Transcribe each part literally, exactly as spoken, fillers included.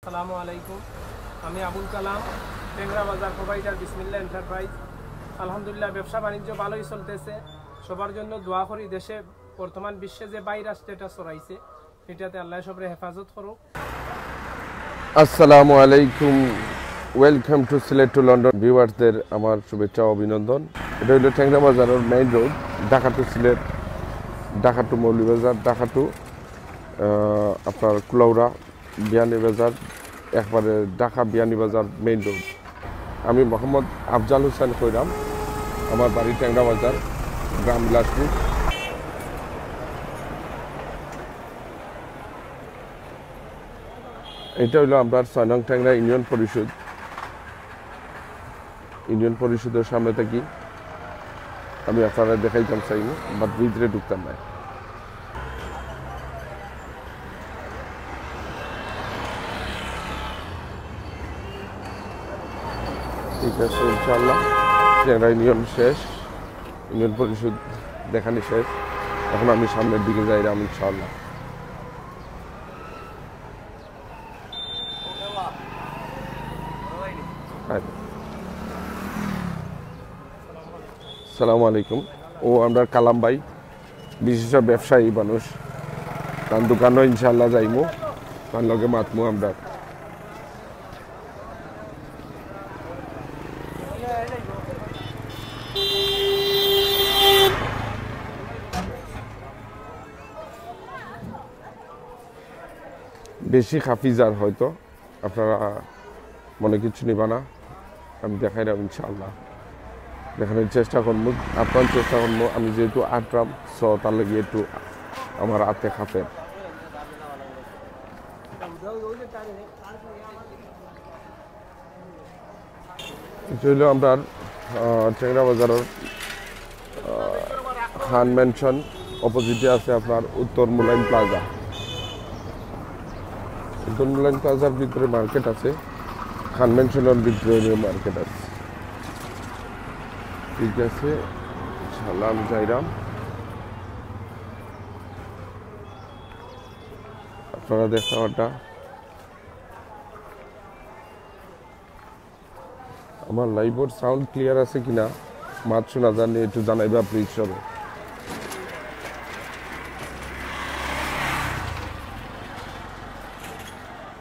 আসসালামু আলাইকুম, আমি আবুল কালাম, টেংরা বাজার প্রোভাইডার বিসমিল্লাহ এন্টারপ্রাইজ। আলহামদুলিল্লাহ, ব্যবসা বাণিজ্য ভালোই চলতেছে। সবার জন্য দোয়া করি। দেশে বর্তমান বিশ্বে যে ভাইরাস যেটা ছড়াইছে, এটাতে আল্লাহ সবরে হেফাজত করুক। আসসালামু আলাইকুম, welcome to Sylhet to London. ভিউয়ার্সদের আমার শুভেচ্ছা ও অভিনন্দন। এটা হলো টেংরা বাজারের মেইন রোড, ঢাকা টু সিলেট, ঢাকা টু মৌলভীবাজার, ঢাকা টু আপনার কুলাউড়া, বিয়ানীবাজার, একবারে ঢাকা বিয়ানীবাজার মেইন রোড। আমি মোহাম্মদ আফজাল হোসেন কইরাম, আমার বাড়ি টেংরা বাজার, গ্রাম বিলাসপুর। এটা হইলো আমরা ছয় নং টেংরা ইউনিয়ন পরিষদ, ইউনিয়ন পরিষদের সামনে থাকি। আমি আপনারা দেখাইতাম চাইমু, বাট ভিতরে ঢুকতাম না। ঠিক আছে, ইনশাআল্লাহ। টেংরা ইউনিয়ন শেষ, ইউনিয়ন পরিষদ দেখানি শেষ। এখন আমি সামনের দিকে যাইরাম ইনশাআল্লাহ। সালামু আলাইকুম। ও আমরার কালাম ভাই, বিশিষ্ট ব্যবসায়ী মানুষ, তান দোকানও ইনশাআল্লাহ যাইমু, তান লগে মাতমু আমরা। বেশি খাফি যার হয়তো, আপনারা মনে কিছু নিবা না, আমি দেখাইরাম ইনশাআল্লাহ, দেখানোর চেষ্টা করমু, আপ্রাণ চেষ্টা করমু। আমি যেহেতু আটরাম, সো তার লাগি একটু আমার আতে খাফের। এটা হইলো আমরার, আহ, টেংরা বাজারের, আহ, খান ম্যানশন অপোজিটে আছে আপনার উত্তর মুলাইন প্লাজা। উত্তর মুলাইন প্লাজার ভিতরে মার্কেট আছে, খান ম্যানশনের ভিতরে মার্কেট আছে। ঠিক আছে, ইনশাআল্লাহ আমি যাইরাম। আপনারা দেখতে পারটা আমার লাইভর সাউন্ড ক্লিয়ার আছে কিনা, মাত শোনা যার নি, একটু জানাইবা প্লিজ সবে।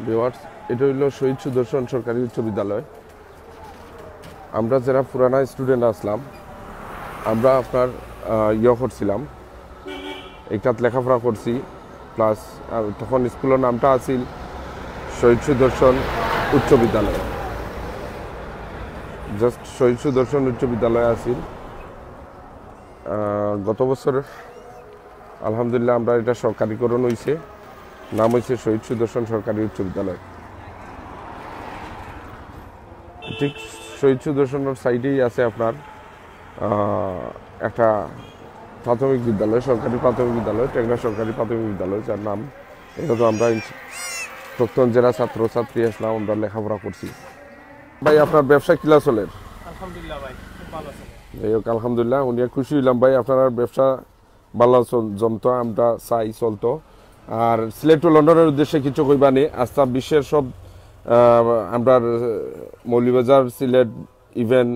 ভিউয়ার্স, এটা হইলো শহীদ সুদর্শন সরকারি উচ্চ বিদ্যালয়। আমরা যারা পুরানা স্টুডেন্ট আসলাম, আমরা আপনার, আহ, ইয়ে করছিলাম, একটাত লেখাপড়া করছি, প্লাস, আহ, তখন স্কুলের নামটা আছিল শহীদ সুদর্শন উচ্চ বিদ্যালয়, জাস্ট শহীদ সুদর্শন উচ্চ বিদ্যালয় আছিল। আহ, গত বছর আলহামদুলিল্লাহ আমরা এটা সরকারিকরণ হইছে, নাম হইছে শহীদ সুদর্শন সরকারি উচ্চ বিদ্যালয়। ঠিক শহীদ সুদর্শনের সাইডেই আছে আপনার, আহ, একটা প্রাথমিক বিদ্যালয়, সরকারি প্রাথমিক বিদ্যালয়, টেংরা সরকারি প্রাথমিক বিদ্যালয়, যার নাম, এটা তো আমরা ইনস-, প্রাক্তন যারা ছাত্র ছাত্রী আসলাম, আমরা লেখাপড়া করছি। ভাই, আপনার ব্যবসা কিলা চলের? আলহামদুলিল্লাহ ভাই, খুব ভালো চলে। যাই হোক, আলহামদুলিল্লাহ, উনি খুশি হইলাম ভাই, আপনার ব্যবসা ভালো চল-, জমতো, আমরা চাই চলতো। আর সিলেট টু লন্ডনের উদ্দেশ্যে কিছু কইবা নি? আস্তা বিশ্বের সব, আহ, আমরার মৌলভীবাজার, সিলেট, ইভেন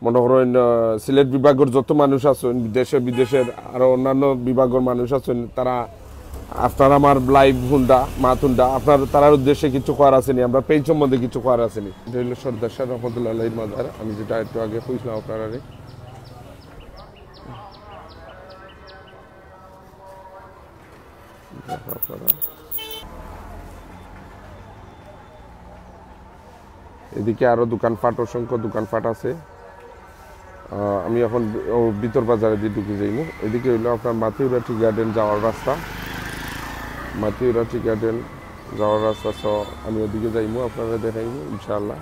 মনে করেন, আহ, সিলেট বিভাগের যত মানুষ আছেন, দেশে বিদেশের আরো অন্যান্য বিভাগের মানুষ আছেন, তারা আপনার আমার লাইভ হুনরা, মাত হুনরা, আপনার তারার উদ্দেশ্যে কিছু কওয়ার আছে নি? আমরা পেজ সম্বন্ধে কিছু কওয়ার আছে নি? এটা হইলো সর্দার শাহ রহমতুল্লাহ আলাইহির মাজার, আমি যেটা একটু আগে কইছিলাম আপনারারে। এদিকে আরো দোকানপাট, অসংখ্য দোকানপাট আছে। আহ, আমি এখন ও ভিতর বাজারে দিয়ে ঢুকে যাইমু। এদিকে হইলো আপনার মাতিউরা টি গার্ডেন যাওয়ার রাস্তা, মাতিউরা টি গার্ডেন যাওয়ার রাস্তা। সো আমি ওদিকে যাইমু, আপনারা দেখাইমু ইনশাআল্লাহ।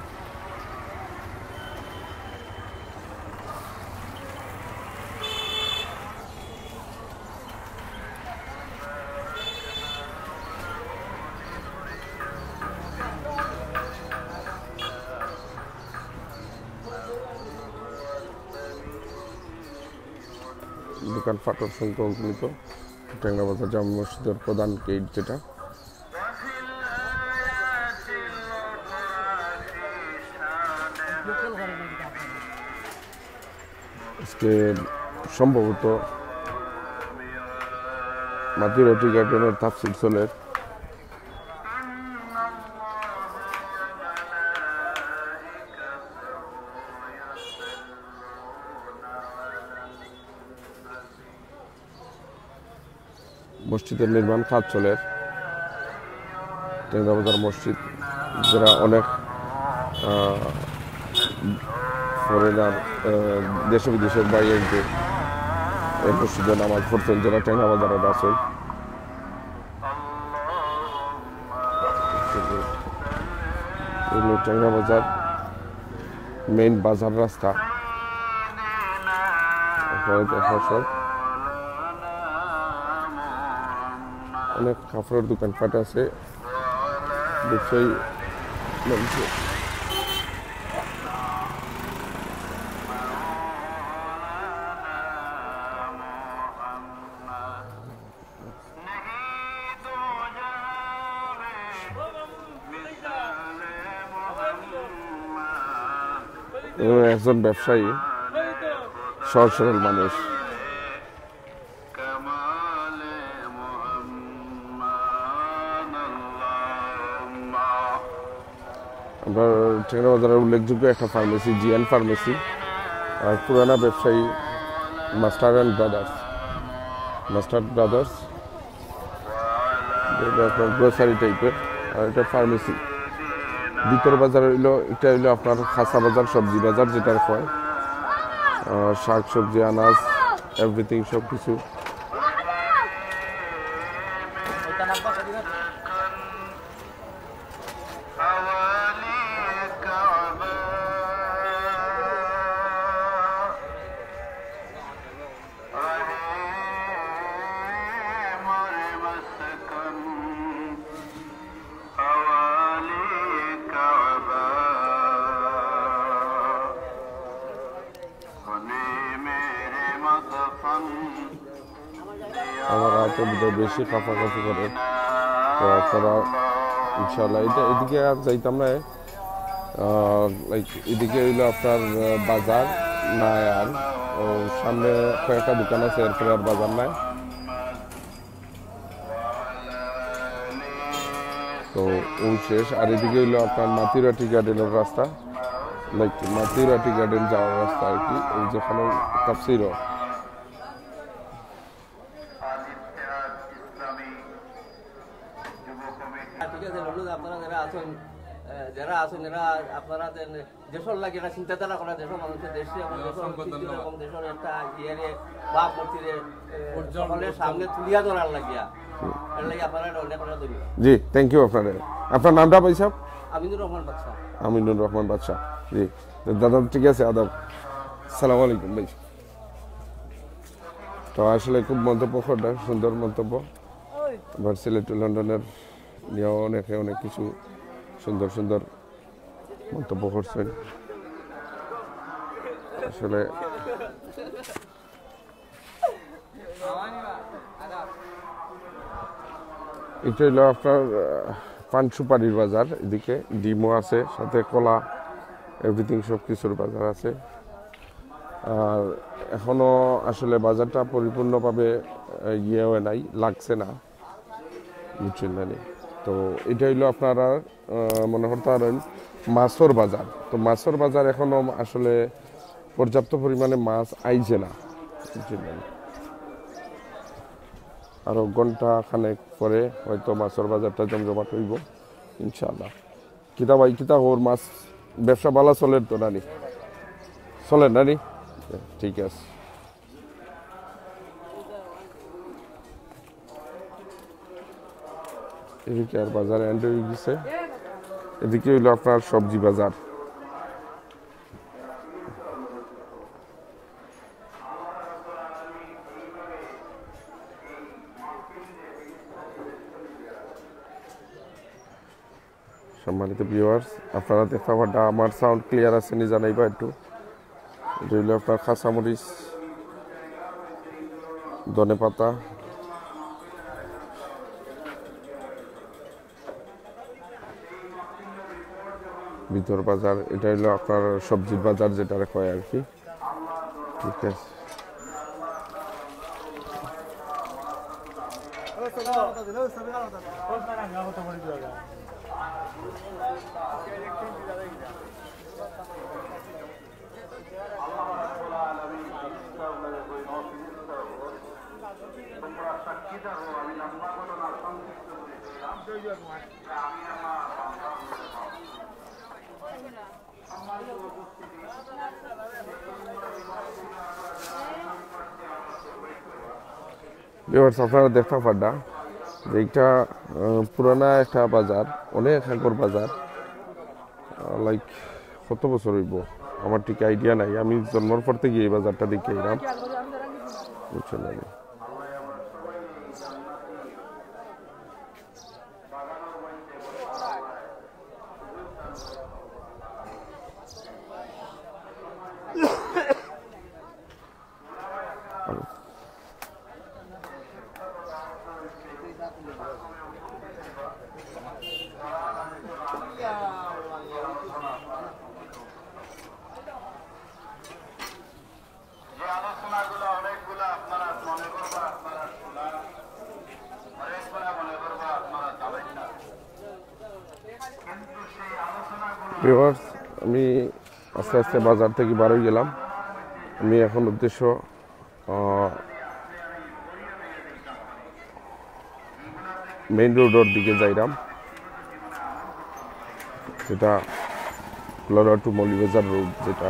দোকানপাটর সংখ্যা অগণিত। টেংরা বাজার জামে মসজিদের প্রধান গেট যেটা। আজকে সম্ভবত মাতিরা টি গার্ডেনের তাফসির চলের। মসজিদের নির্মাণ কাজ চলের। টেংরা বাজার মসজিদ, যারা অনেক, আহ, ফরেনার, আহ, দেশে বিদেশের ভাই একজন এই মসজিদে নামাজ পড়ছেন, যারা টেংরা বাজারের আছেন। এই হলো টেংরা বাজার। মেইন বাজার রাস্তা। এখানে দেখা সব অনেক কাপড়ের দোকানপাট আছে, ব্যবসায়ী মানুষ। এবং একজন ব্যবসায়ী, সহজ সরল মানুষ। আমরা টেংরা বাজারের উল্লেখযোগ্য একটা ফার্মেসি, জিয়ান ফার্মেসি, আর পুরানা ব্যবসায়ী master and brothers, master brothers, এটা আপনার গ্রোসারি টাইপের, আর এটা ফার্মেসি। ভিতর বাজার হইলো, এটা হইলো আপনার খাসা বাজার, সবজি বাজার যেটার হয়, আহ, শাক সবজি, আনাজ, এভরিথিং, সব কিছু। আমার হাতে বোধহয় বেশি কাঁপাকাঁপি করে। তো আপনারা ইনশাআল্লাহ এটা, এদিকে আর যাইতাম না। আহ, লাইক, এদিকে হইলো আপনার, আহ, বাজার নাই আর। ও, সামনে কয়েকটা দোকান আছে, এরপরে আর বাজার নাই। তো ও শেষ। আর এদিকে হইলো আপনার মাতিরা টি গার্ডেনের রাস্তা, লাইক, মাতিরা টি গার্ডেন যাওয়ার রাস্তা আর কি, ওই যেখানে তাফসির হয়। ঠিক আছে, বন্ধু, আপনারা যারা আছেন, আহ, যারা আছেন, এরা আপনারা যে দেশর লাগি একটা চিন্তাধারা করা, দেশর মানুষের দেশে এবং দেশর অসংখ্য ঐতিহ্য ধন্যবাদ। এবং দেশর একটা ইয়েরে ভাবমূর্তিরে, এ, উজ্জ্বল সকলের সামনে তুলিয়া ধরার লাগিয়া। এর লাগি আপনারা অনেক অনেক ধন্যবাদ। জি, থ্যাংক ইউ আপনাদের। আপনার নামটা ভাই সাহেব? আমিনুর রহমান বাদশা। আমিনুর রহমান বাদশা। জি। তো দাদা, ঠিক আছে, আদাব। সালাম আলাইকুম ভাই। তো আসলে খুব মন্তব্য করলেন, সুন্দর মন্তব্য। আবার সিলেট টু লন্ডনের নিয়েও অনেকে অনেক কিছু সুন্দর সুন্দর মন্তব্য করছেন। আসলে এটা হইলো আপনার, আহ, পান সুপারির বাজার, এদিকে ডিমও আছে, সাথে কলা, এভরিথিং, সব কিছুর বাজার আছে। আর এখনো আসলে বাজারটা পরিপূর্ণভাবে, আহ, ইয়ে হয় নাই, লাগছে না। বুঝছেন না নি? তো এটা হইলো আপনারা, আহ, মনে করতে পারেন মাছর বাজার। তো মাছর বাজার এখনো আসলে পর্যাপ্ত পরিমাণে মাছ আইছে না, বুঝছেন না নি? আরো ঘন্টা খানেক পরে হয়তো মাছর বাজারটা জমজমাট হইব ইনশাআল্লাহ। কিতা ভাই, কিতা খবর? মাছ ব্যবসা ভালা চলের তো নানি? চলের নানি? ঠিক আছে। এদিকে আর বাজার এন্ড হয়ে গেছে। এদিকে হইলো আপনার সবজি বাজার। সম্মানিত ভিউয়ার্স, আপনারা দেখতে পারবেন আমার সাউন্ড ক্লিয়ার আছে নি জানাইবা একটু। এটা হইলো আপনার কাঁচামরিচ, ধনে পাতা। ভিতর বাজার, এটা হইলো আপনার সবজির বাজার যেটারে কয় আর কি। ঠিক আছে। ভিউয়ার্স, আপনারা দেখতা পাররা যে একটা, আহ, পুরানা একটা বাজার, অনেক আগর বাজার। আহ, লাইক, কত বছর হইব আমার ঠিক আইডিয়া নাই। আমি জন্মর পর থেকে এই বাজারটা দেখে এলাম, বুঝছেন? আমি ভিউয়ার্স, আমি আস্তে আস্তে বাজার থেকে বার হয়ে গেলাম। আমি এখন উদ্দেশ্য, আহ, মেইন রোডের দিকে যাইরাম, যেটা লোরা টু মৌলভীবাজার রোড, যেটা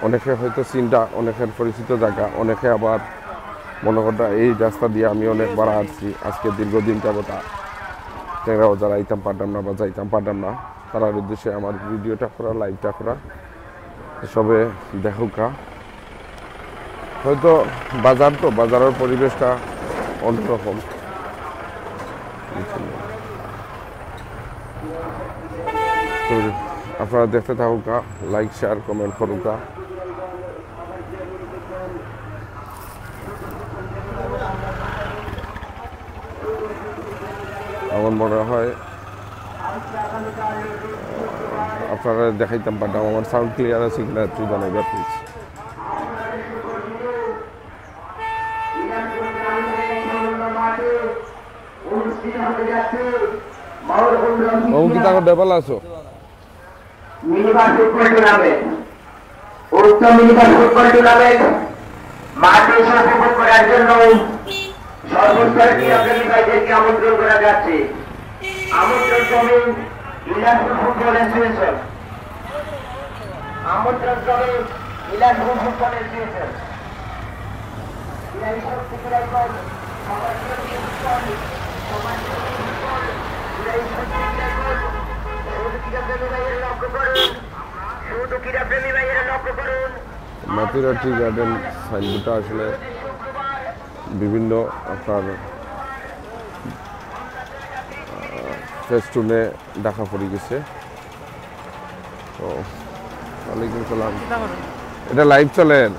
অনেকে হয়তো চিনরা, অনেকের পরিচিত জায়গা, অনেকে আবার মনে কররা এই রাস্তা দিয়ে আমি অনেকবার আসছি, আজকে দীর্ঘদিন যাবত টেংরা বাজার আইতাম পারলাম না বা যাইতাম পারলাম না, তারার উদ্দেশ্যে আমার ভিডিওটা করা, লাইভটা করা, সবে দেখুকা। হয়তো বাজার তো, বাজারের পরিবেশটা অন্যরকম। তো আপনারা দেখতে থাকুকা, লাইক, শেয়ার, কমেন্ট করুকা। আমার মনে হয় আপনারা দেখাইতাম পারলাম, আমার সাউন্ড ক্লিয়ার আছে কিনা একটু জানাইবা প্লিজ। ও কি তাকে ডেবল আছো? মিনিবাস ফুটবল টুর্নামেন্ট, উক্ত মিনিবাস ফুটবল টুর্নামেন্ট মাঠে এসে উপভোগ করার জন্য সর্বস্তরের ক্রীড়াপ্রেমী ভাইদেরকে আমন্ত্রণ করা যাচ্ছে। আমন্ত্রণ ক্রমে ইলাসপুর ফুটবল অ্যাসোসিয়েশন, আমন্ত্রণ ক্রমে ইলাসপুর ফুটবল অ্যাসোসিয়েশন। মাতুরা টি গার্ডেন সাইনবোর্ডটা আসলে বিভিন্ন আপনার, আহ, ফেস্টুনে ঢাকা পড়ি গেছে। তো, ওয়ালাইকুম সালাম। এটা লাইভ চলের।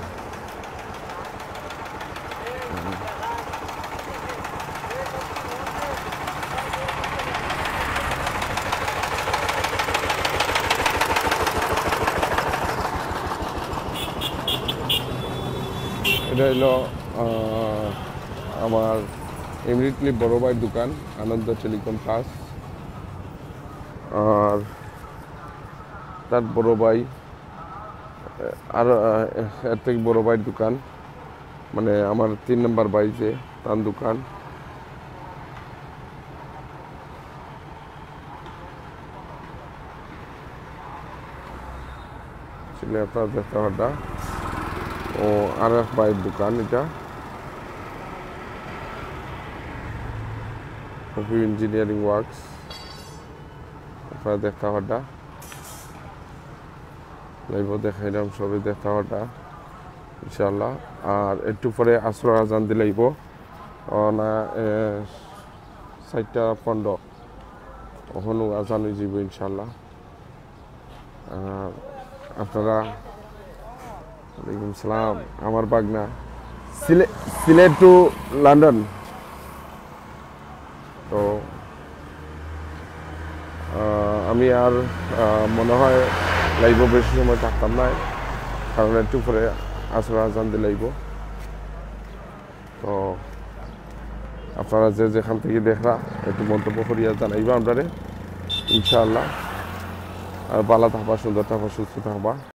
এটা হইলো, আহ, আমার ইমিডিয়েটলি বড় ভাইয়ের দোকান, আনন্দ টেলিকম প্লাস। আর তার বড় ভাই, আর, আহ, এর থেকে বড় ভাইয়ের দোকান, মানে, আমার তিন নম্বর ভাই যে, তার দোকান। আসলে আপনারা দেখতে পাররা। ও, আর এক ভাইয়ের দোকান এটা। Happy Engineering Works। আপনারা দেখতে পাররা। লাইভও দেখাইলাম, সবে দেখতে পাররা ইনশাআল্লাহ। আর একটু পরে আসর আজান দিলাইব, ও না, এ, চারটা পনেরো, ওখানেও আজান হয়ে যাব ইনশাআল্লাহ। আর আপনারা, ওয়ালাইকুম সালাম, আমার বাগনা, সিলে-, সিলেট টু লন্ডন। তো, আহ, আমি আর, আহ, মনে হয় লাইভও বেশি সময় থাকতাম না, কারণ একটু পরে আসর আজান দিলাইব। তো আপনারা যে যেখান থেকে দেখরা, একটু মন্তব্য করিয়া জানাইবা আমরারে, ইনশাআল্লাহ। আর ভালা থাকবা, সুন্দর থাকবা, সুস্থ থাকবা।